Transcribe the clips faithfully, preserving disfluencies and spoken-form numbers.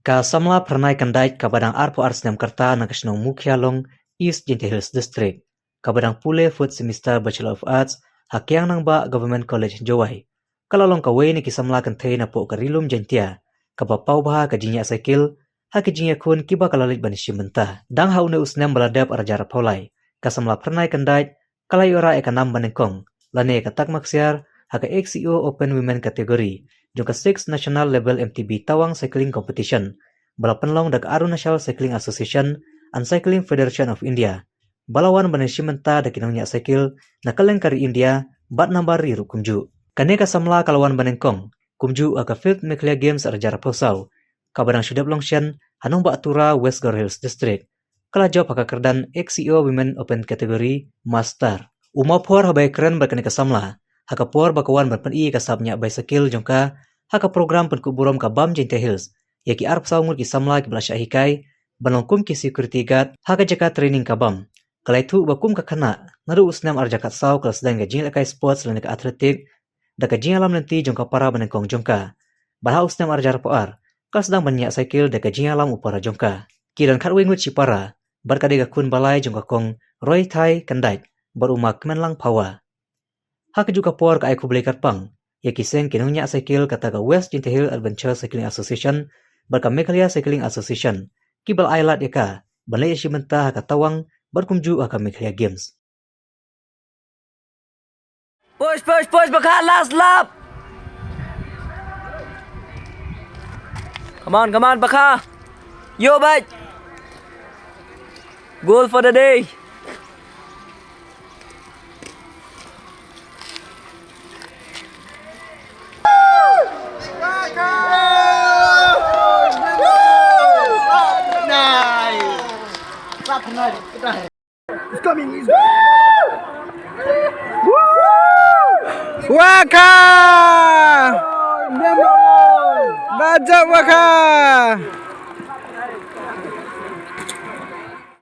Ka samla Phyrnai Kyndait kaba dang arphew ar snem ka rta na ka shnong Mukhialong, East Jaintia Hills District, kaba dang pule fourth semester Bachelor of Arts ha Kiang Nangbah Government College, Jowai, ka la long kawei na ki samla kynthei napoh ka Ri Lum Jaintia kaba paw bha ka jingïaid cycle ha ki jingïakhun kiba ka la leit ban shim bynta. Dang ha une u snem ba la dep ar hajar arphew lai, ka samla Phyrnai Kyndait ka la ïoh rah ïa ka nam banyngkong lane ka takma ksiar ha ka X C O Open Women Category jong ka six National Level M T B Tawang Cycling Competition ba la pynlong da ka Arunachal Cycling Association and Cycling Federation of India, ba la wan ban ïashim bynta da ki nongñiah cycle na kylleng ka ri India bad nambar ri ruh kumjuh. Kane ka samla ka la wan banyngkong kumjuh ha ka fifth Meghalaya Games ar hajar arphew saw, kaba dang shu dep long shen ha Nongbah Tura, West Garo Hills District. Ka la jop ha ka kyrdan X C O Women Open Category Master. U Mawphor haba ïakren bad kane ka samla ha ka por ba ka wan ban pyni ïa ka sap ñiah bicycle jong ka ha ka program pynkup burom ka Bam Jaintia Hills ïa ki arphew saw ngut ki samla kiba la shah hikai ban long kum ki security guard ha ka jaka training ka Bam, ka la ïathuh ba kum ka khynnah, naduh u snem ar hajar khatsaw ka la sdang ka jingïalehkai sports lane ka athletic da ka jingïalam lynti jong ka para banyngkong jong ka. Bad ha u snem ar hajar arphew ar ka la sdang ban ñiah cycle da ka jingïalam u para jong ka. Ki don khatwei ngut shipara bad ka dei ka khun ba lai jong ka Kong Roythai Kyndait bad u Ma Kmenlang Phawa. Ha kajuh ka por ka ai khublei kyrpang ïa ki seng ki nongñiah cycle, kata ka West Jaintia Hills Adventure Cycling Association bad ka Meghalaya Cycling Association, kiba la ai lad ïa ka ban leit ïashim bynta ha ka Tawang bad kumjuh ha ka Meghalaya Games. Push, push, push, Bakha, last lap. Come on, come on, Bakha. Yo, bhai. Goal for the day. Nice. It's coming, it's coming. Wakha! Bajak Wakha!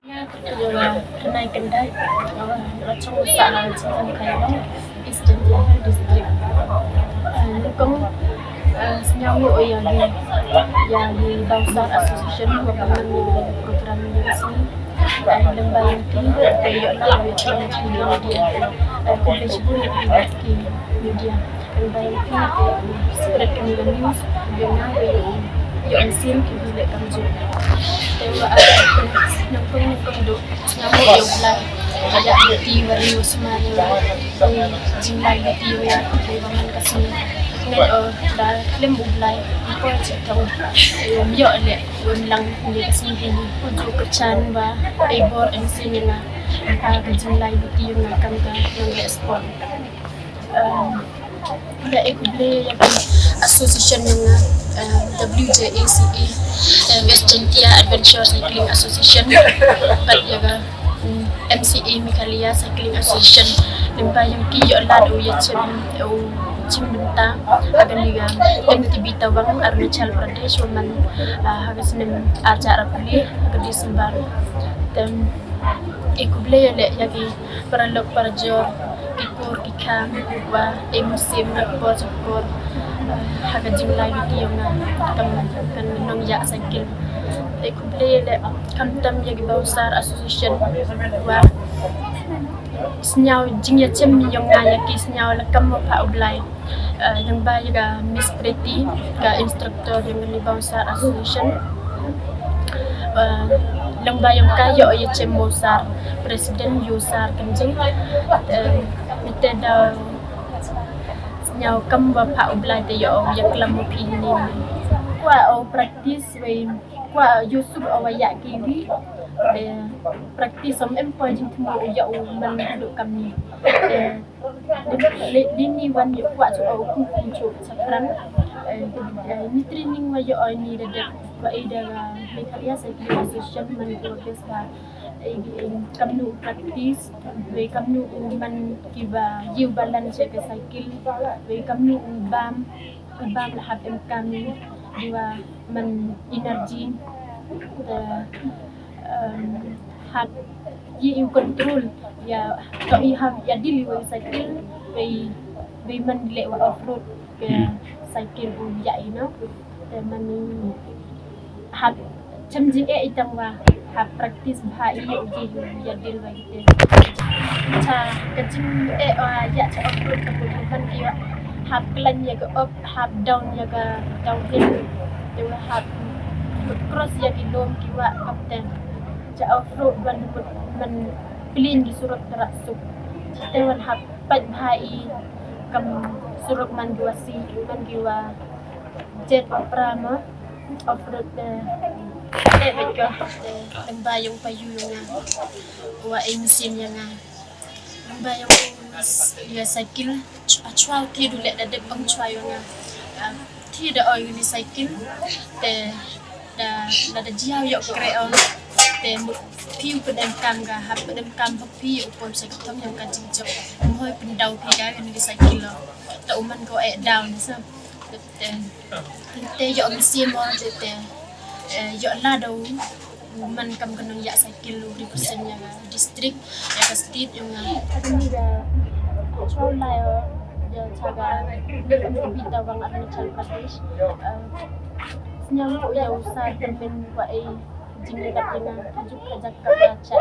Nga kut ïa ka Phyrnai Kyndait, nga la shong sah ha Jingkhang Kailong, East Jaintia Hills District. Ah, nyngkong, ah, sñiawngooh ïa ki, ïa ki Bawsar Association, ba pynlong ïa ka program ïa ka sngi. Ah, lem bad ïa ki, ba ïoh lad ïa ka media. Ah, khublei shibun ïa ki media. Kan ba ïa ki, spread kane ka news, ïa nga, ïa, ïa mynsiem kiba leh kamjooh. Te wa, ah, nyngkong, nyngkong duh sñiawngooh ïa U Blai. Ïa lynti wa ri wa sumar ïa nga. Ïa jinglai lynti ïa nga. Ïa ba man ka sngi. Ngan, oh, da khlem U Blai. Ym poi jingthoh. Ym ïoh leh. Ym lang ïa ka sngi hi. Kumjuh kyrchan ba. Ei bor ei mynsiem ïa nga. Ka jinglai lynti ïa nga kam ka nongleh sport. Um, ïa, eh, khublei ïa ka association jong nga, um, W J A C A, eh, West Jaintia Adventure Cycling Association, bad ïa ka, um, M C A Meghalaya Cycling Association. Lem bad ïa ki ïoh lad u ïashim, u shim bynta ha kane ka M T B Tawang, Arunachal Pradesh, wa man, ah, ha ka snem ar hajar arphew lai, ha ka December. Te, eh, khublei ïa leh ïa ki paralok parajor, ki kur ki kham, wa ei mynsiem na ka por sha ka por, eh, ha ka jinglai lynti jong nga, kam, kam nongñiah cycle. Te khublei ïa leh khamtam ïa ki Bawsar Association, wa sñiaw jingïashim jong nga ïa ki sñiaw la kam wa phah U Blai. Eh, lyngba ïa ka Miss Pretty, ka instructor jong ka Bawsar Association. Eh, lyngba ïa ka ïoh ïashim Bawsar, President Yusar Kynjing. Eh, mynta da sñiaw kam wa phah U Blai te ïoh ïaklam wa phi ni. Kwah u practice wei, kwah u suk u wa ïa kiwi. Eh, practice ym em poi jingthmu u ïa u man haduh kam ni. Eh, Dini wan ïoh kwah shuh u kung fu shuh shaphrang. Eh, eh, ni training wa ïoh, eh, ni da dep wa, eh, da, eh, Meghalaya Cycling Association man ki wa best ba, eh, eh, kamnu practice, wei kamnu u man kiba ïew balan sha ka cycle, wei kamnu u bam, u bam la hap em kam, di wa man energy. Da, um, hap ïa u control, ïa, to i hap ïa deal ïa u cycle, wei, wei man leh wa off road ka cycle u ïa i, no. Te man i, Hap cham jingeh i tang wa hap practice bha i ïa u ji ïa deal wa ite. Cha ka jingeh wa ïa cha off road ka pun man ki wa hap klan ïa ka up, hap down ïa ka downhill. Te wa hap cross ïa ki lom ki wa kapten. Cha off road wan put man plin ki surok tara suk. Te wan hap pat bha i kam surok man ki wa si man ki wa jet wa prama. Off road te te ba ko te tang ba yong pa yu yong nga wa ai machine yong nga. Tang ba yong yu cycle achwa te du le da dep ang chwa yong nga. Te da oi ni cycle te da la da jiaw yok kre ong te mu piu pedem kam ga hap pedem kam hok pi u pom sa ki thong yong ka jingjok. Hoi pendau pi ga ni cycle lo. Ta uman ko e down sa. Te te yok machine mo te te yok la do man kam ka nong yak cycle lu represent ïa ka district ïa ka state yong nga. Ni ga chau lai ïa cha ga bita wang Arunachal Pradesh. Snyang ko ïa usa termin wa ai jingïarap ïa nga ka juk ka jak ka ba cha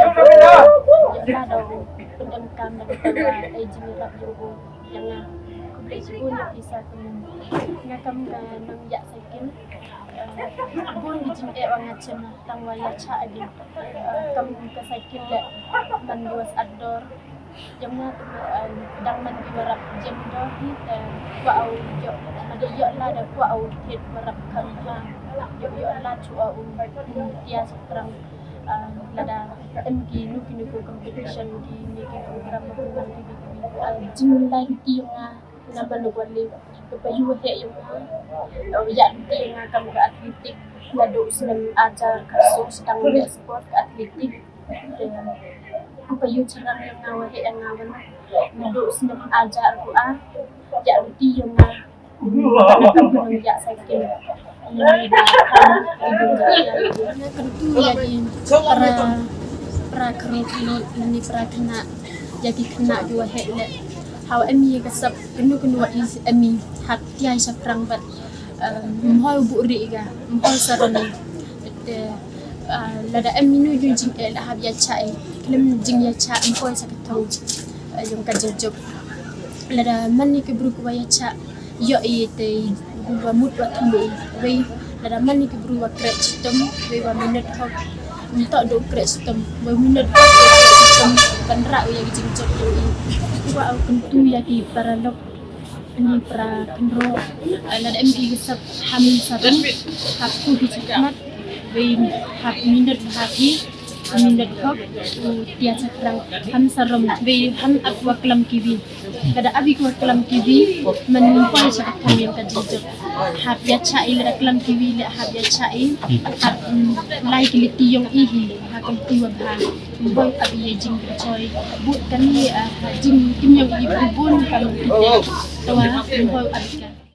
ïa la do pun em kam da ka wa ai jingïarap ïa u ïa nga. Khublei shibun ïa phi sa kumne. Nga kam ka nong yak cycle. Bun ki jingeh wa nga chem tang wa ïa cha agi. Kam ka cycle le man ki wa sat dor. Jam nga tu dang man ki wa rap jem dor hi te wa au ïoh ma de ïoh la da wa au thit wa rap kam ha. Ïoh ïoh la chu au tia sa prang. Lada em ki nu ki nu ko competition ki ni ki program ma ki man ki ki jinglai ki nga na ba nu wali ka pa yu he yu nga. Ïa ki nga kam ka athletic la do snem ajar ka so sedang le sport athletic. Ka pa yu charang yu nga wa he nga wan la do snem ajar ko a ïa ki yu nga. Ïa cycle. Ïa para para kru kru ni para kena ïa ki kena ki wa hek le. Hawa emi ka sap kenu kenu wa is emi hap tiai sa prang bat. Mhoi bu ri ga mhoi sarani. Te lada emi nu jing jing eh la hap ïa chai. Klem jing ïa cha mhoi sa ka thong. Jong ka jing jok. Lada mani ki bru ku wa ïa cha. Ïoh i te wa mut wa thum i wei lada mani ki bru wa krek chitom wei wa minot hok. Ntok do krek chitom wei minot hok krek chitom kan rak ïa ki jingjot do i. Wa au kentu ïa ki paralok ni para kenro lada em ki sap ham sarong hap ku ki chikmat wei hap minot hap i minot hok u tia chakrang ham sarong wei ham ap wa klam ki wi. Kada abi ko klam ki wi man poi sa ka kam yong ka jingjot. Hap ïa cha i lada klam ki wi le hap ïa cha i hap lai ki liti yong i hi ha kam ti wa bha. Bang abi ye jing ka choi bu kani jing kim yong i bu bun kam ti te tawa bang abi ka.